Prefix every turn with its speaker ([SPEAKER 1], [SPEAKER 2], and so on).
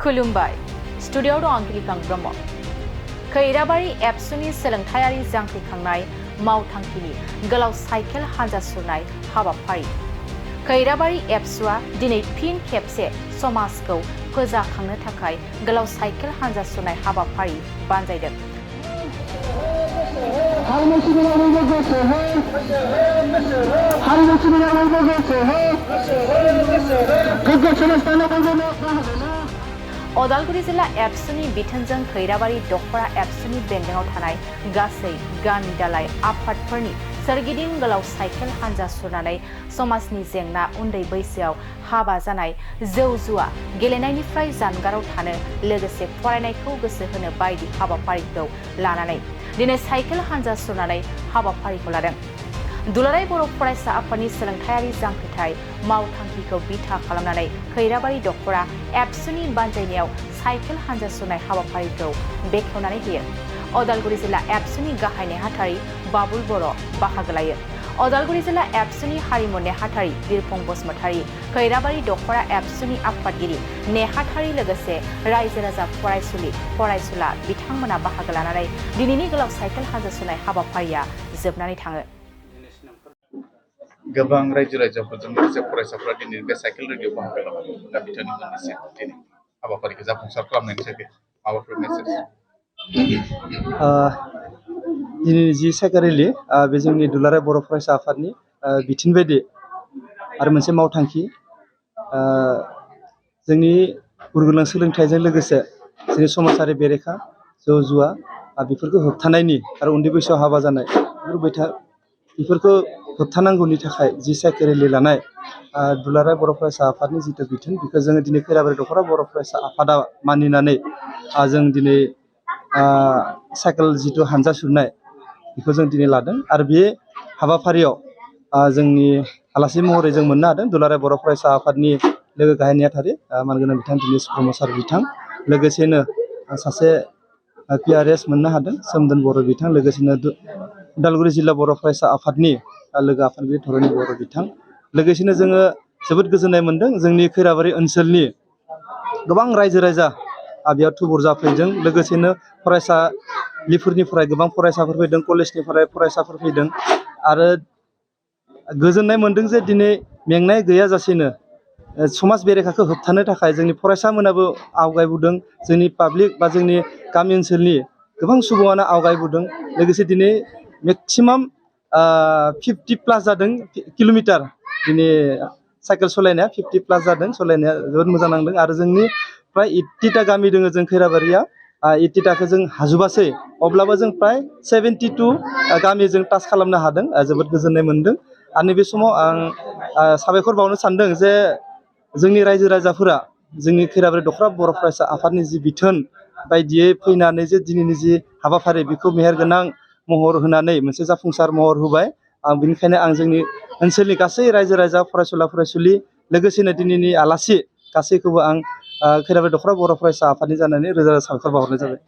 [SPEAKER 1] खुलुमबाय स्टुडिय'आव दं आं गिलिकां ब्रह्म खैराबारि एबसुनि सोलोंथायारि जांख्रिखांनाय मावथांखिनि गोलाव साइकेल हानजा सुरनाय हाबाफारि खैराबारि एबसुआ दिनै फिन खेबसे समाजखौ फोजाखांनो थाखाय गोलाव साइकेल हानजा सुरनाय हाबाफारि बानजायदों। अदालगुरि जिल्ला एबसुनि बिथोनजों खैराबारि दखरा एबसुनि बेन्दोंआव थानाय गासै गामि दालाय आफादफोरनि सोरगिदिं गोलाव साइकेल हानजा सुरनानै समाजनि जेंना उन्दै बैसोआव हाबा जानाय जौ जुवा गेलेनायनिफ्राय जानगाराव थानो लोगोसे फरायनायखौ गोसो होनो बायदि हाबाफारिखौ लानानै दिनै साइकेल हानजा सुरनानै हाबाफारिखौ लादों। दुलाराय बर' फरायसा आफादनि सोलोंथायारि जांख्रिथाय मावथांखिखौ बिथा खालामनानै खैराबारि दखरा एबसुनि बानजायनायाव साइकेल हानजा सुरनाय हाबाफारिखौ बेखेवनानै होयो। अदालगुरि जिल्ला एबसुनि गाहाय नेहाथारि बाबुल बर' बाहागो लायो। अदालगुरि जिल्ला एबसुनि हारिमु नेहाथारि बिरफुं बसुमतारी, खैराबारि दखरा एबसुनि आफादगिरि नेहाथारि लोगोसे रायजो राजा फरायसुलि फरायसुला बिथांमोना बाहागो लानानै दिनैनि गोलाव साइकेल हानजा सुरनाय हाबाफारिया जोबनानै थाङो।
[SPEAKER 2] गोबां रायजो राजाफोरजों लोगोसे फरायसाफोरा दिनै बे साइकेल रेलियाव बाहागो लादों। दा बिथांमोननिसिम दिनै हाबाफारिखौ जाफुंसार खालामनायनि थाखाय माबाफोर मेसेज?
[SPEAKER 3] दिनैनि जि साइकेल रेलि बे जोंनि दुलाराय बर' फरायसा आफादनि बिथोन बायदि आरो मोनसे मावथांखि जोंनि गुरुगोनां सोलोंथाइजों लोगोसे जोंनि समाजारि बेरेखा जौ जुवा बेफोरखौ होबथानायनि आरो उन्दै बैसोआव हाबा जानाय बेफोरखौ होबथानांगौनि थाखाय जि साइकेल रेलि लानाय दुलाराय बर' फरायसा आफादनि जिथु बिथोन बेखौ जोङो दिनै खैराबारि दखरा बर' फरायसा आफादा मानिनानै जों दिनै साइकेल जिथु हानजा सुरनाय बेखौ जों दिनै लादों आरो बे हाबाफारियाव जोंनि आलासि महरै जों मोननो हादों दुलाराय बर' फरायसा आफादनि लोगो गाहाय नेहाथारि मानगोनां बिथां दिनेश ब्रह्म सार बिथां, लोगोसेनो सासे PRS मोननो हादों सोमदोन बर' बिथां, लोगोसेनो उदालगुरि जिल्ला बर' फरायसा आफादनि लोगो आफादगिरि धरनि बर' बिथां, लोगोसेनो जोङो जोबोद गोजोननाय मोन्दों जोंनि खैराबारि ओनसोलनि गोबां रायजो राजा बेयाव थुबुर जाफैदों। लोगोसेनो फरायसालिफोरनिफ्राय गोबां फरायसाफोर फैदों, कलेजनिफ्राय फरायसाफोर फैदों आरो गोजोननाय मोन्दों जे दिनै मेंनाय गैयाजासेनो समाज बेरेखाखौ होबथानो थाखाय जोंनि फरायसामोनाबो आवगायबोदों, जोंनि पाब्लिक बा जोंनि गामि ओनसोलनि गोबां सुबुङानो आवगायबोदों। लोगोसे दिनै मेक्सिमाम 50+ जादों किल'मिटार दिनै साइकेल सालायनाया 50+ जादों, सालायनाया जोबोद मोजां नांदों आरो जोंनि प्राय 80टा गामि दङ जों खैराबारिया 80टाखौ जों हाजोबासै अब्लाबो जों प्राय 72 गामि जों टाच खालामनो हादों, जोबोद गोजोननाय मोन्दों। आरो नैबे समाव आं साबायखर बावनो सानदों जे जोंनि रायजो राजाफोरा जोंनि खैराबारि दखरा बर' फरायसा आफादनि जि बिथोन बायदियै फैनानै जे दिनैनि जि हाबाफारि बेखौ मेहेरगोनां महर होनानै मोनसे जाफुंसार महर होबाय। बेनिखायनो आं जोंनि ओनसोलनि गासै रायजो राजा फरायसुला फरायसुलि लोगोसेनो दिनैनि आलासि गासैखौबो आं खैराबारि दखरा बर' फरायसा आफादनि जानानै रोजा रोजा साबायखर बावहरनाय जाबाय।